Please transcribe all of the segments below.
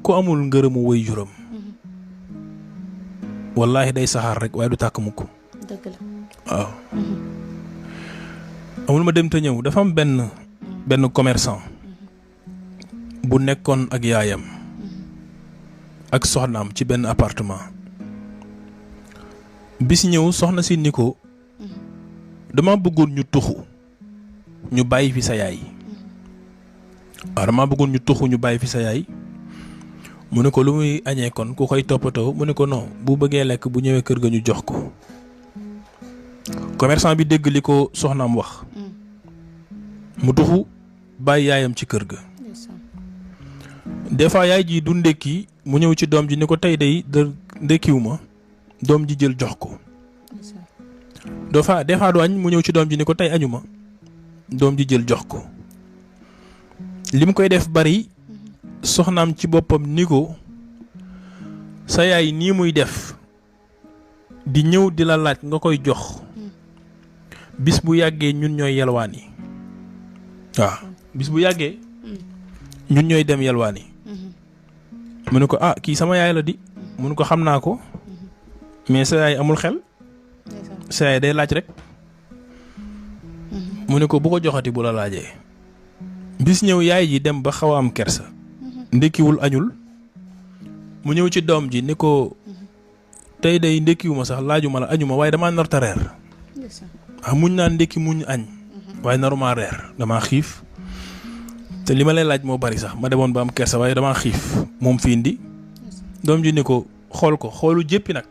ku amul ngërëmu way juram wallaahi day saxaar rek waaye du tàkk mukk. dëgg la. waaw. amul ma dem te ñëw dafa am benn commerçant bu nekkoon ak yaayam ak soxnaam ci benn appartement bis ñëw soxna si ni ko dama bëggoon ñu tuxu ñu bàyyi fi sa yaay. waaw dama bëggoon ñu tuxu ñu bàyyi fi sa yaay mu ne ko lu muy añee kon ku koy toppatoo mu ne ko non bu bëggee lekk bu ñëwee kër ga ñu jox ko. commerçant bi dégg li ko soxnaam wax mu tuxu bàyyi yaayam ci kër ga. des fois yaay ji du ndékki mu ñëw ci doom ji ni ko tey day ndékkiwu ma doom ji jël jox ko. des fois du añ mu ñëw ci doom ji ni ko tey añu ma doom ji jël jox ko. li mu koy def bari soxnaam ci boppam ni ko sa yaay nii muy def di ñëw di la laaj nga koy jox bis bu yàggee ñun ñooy yelwaan yi. waaw bis bu yàggee ñun ñooy dem yelwaan yi. mu ne ko ah kii sama yaay la di mu ne ko xam naa ko mais sa yaay amul xel sa yaay day laaj rek. mu ne ko bu ko joxati bu la laajee. bis ñëw yaay ji dem ba xaw a am kersa ndékkiwul añul mu ñëw ci doom ji ni ko tey day ndékkiwuma sax laajuma la añuma waaye damaa narta reer. muñ naa ndékki muñ añ waaye naruma reer damaa xiif te li ma lay laaj moo bari sax ma demoon ba am kersa waaye damaa xiif moom fi indi. doom ji ni ko xool ko xoolu jéppi nag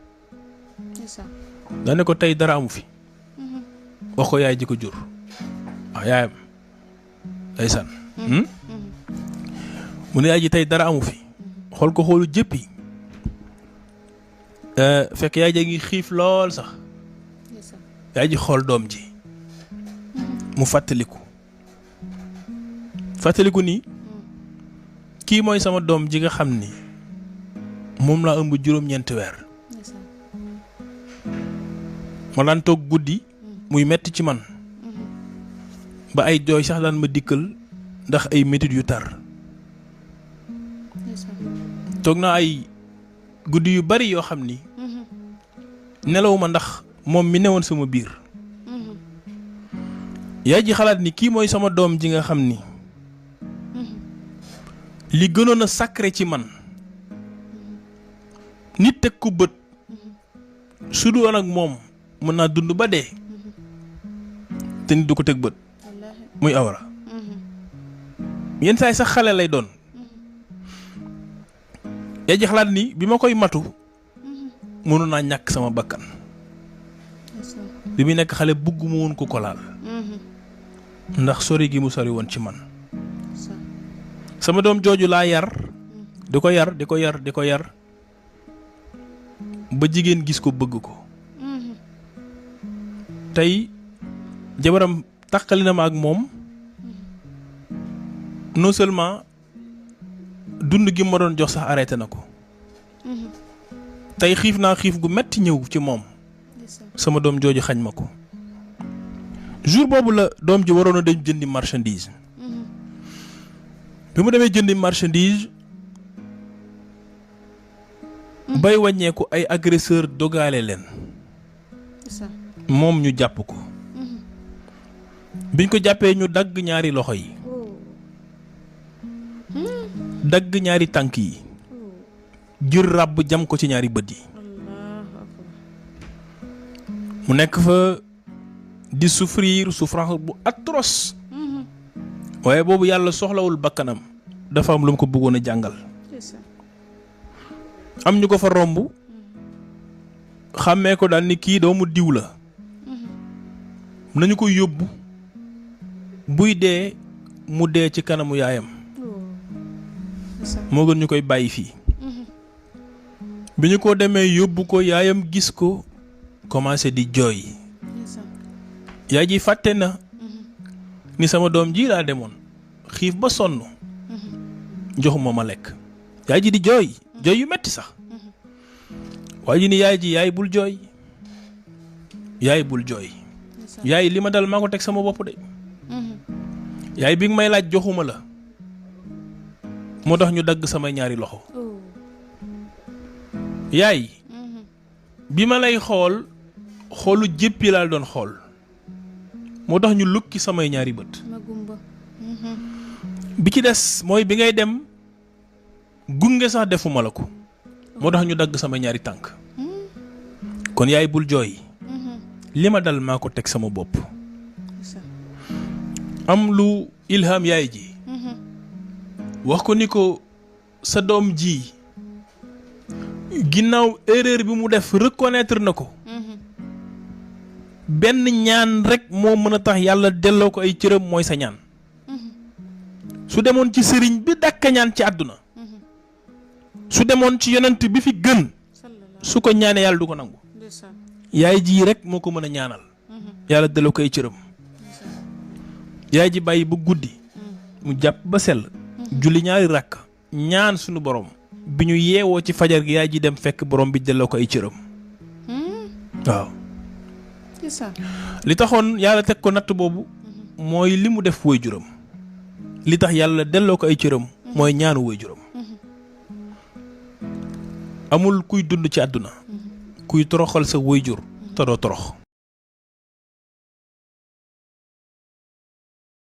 da ne ko tey dara amu fi wax ko yaay ji ko jur waaw yaayam ndeysaan mu ne yaay ji tey dara amu fi xool ko xoolu jéppi fekk yaay ji ngi xiif lool sax yaay ji xool doom ji mu fàttaliku ni kii mooy sama doom ji nga xam ni moom laa ëmb juróom-ñeenti weer ma daan toog guddi muy metti ci man ba ay jooy sax daan ma dikkal ndax ay métit yu tar toog naa ay guddi yu bari yoo xam ni nelawuma ndax moom mi newoon sama biir yaay ji xalaat ni kii mooy sama doom ji nga xam ni li gënoon a sacré ci man nit teg ku bët su du woon ak moom mën naa dund ba dee te nit du ko teg bët muy awra yenn saay sax xale lay doon yaay ji xalaat ni bi ma koy matu mënu naa ñàkk sama bakkan bi muy nekk xale bugguma woon ko laal ndax sori gi mu sori woon ci man sama doom jooju laa yar di ko yar ba jigéen gis ko bëgg ko tey jabaram taqali na ma ak moom non seulement dund gi ma doon jox sax arrêté na ko tey xiif naa xiif gu metti ñëw ci moom sama doom jooju xañ ma ko jour boobu la doom ji waroon a dem jëndi marchandise bi mu demee jëndi marchandise bay wàññeeku ay agresseur dogaale leen moom ñu jàpp ko biñ ko jàppee ñu dagg ñaari loxo yi dagg ñaari tànk yi jër ràbb jam ko ci ñaari bët yi mu nekk fa di souffrance bu atroce waaye boobu yàlla soxlawul bakkanam dafa am lu mu ko bëggoon a jàngal am ñu ko fa romb xàmmee ko daal ni kii doomu diw la nañu ko yóbbu buy dee mu dee ci kanamu yaayam moo gën ñu koy bàyyi fii bi ñu ko demee yóbbu ko yaayam gis ko commencé di jooy yaay ji fàtte na ni sama doom ji laa demoon xiif ba sonn joxuma ma lekk yaay ji di jooy jooy yu metti sax waa ji ni yaay bul jooy yaay li ma dal maa ko teg sama bopp de yaay bi nga may laaj joxuma la moo tax ñu dagg samay ñaari loxo yaay bi ma lay xool xoolu jéppi laa doon xool moo tax ñu lukki samay ñaari bët bi ci des mooy bi ngay dem gunge sax defuma la ko moo tax ñu dagg samay ñaari tànk kon yaay bul jooy li ma dal maa ko teg sama bopp am lu ilham yaay ji wax ko ni ko sa doom ji ginnaaw erreur bi mu def reconnaître na ko benn ñaan rek moo mën a tax yàlla delloo ko ay cëram mooy sa ñaan su demoon ci sëriñ bi dàkka ñaan ci àdduna su demoon ci yonent bi fi gën su ko ñaanee yàlla du ko nangu yaay ji rek moo ko mën a ñaanal yàlla delloo ko ay cëram yaay ji bàyyi ba guddi mu jàpp ba sell julli ñaari ràkk ñaan suñu borom bi ñu yeewoo ci fajar gi yaay ji dem fekk borom bi delloo ko ay cëram waaw li taxoon yàlla teg ko natt boobu mooy li mu def waajuram li tax yàlla delloo ko ay cëram mooy ñaanu waajuram amul kuy dund ci àdduna kuy toroxal sa waajur te doo torox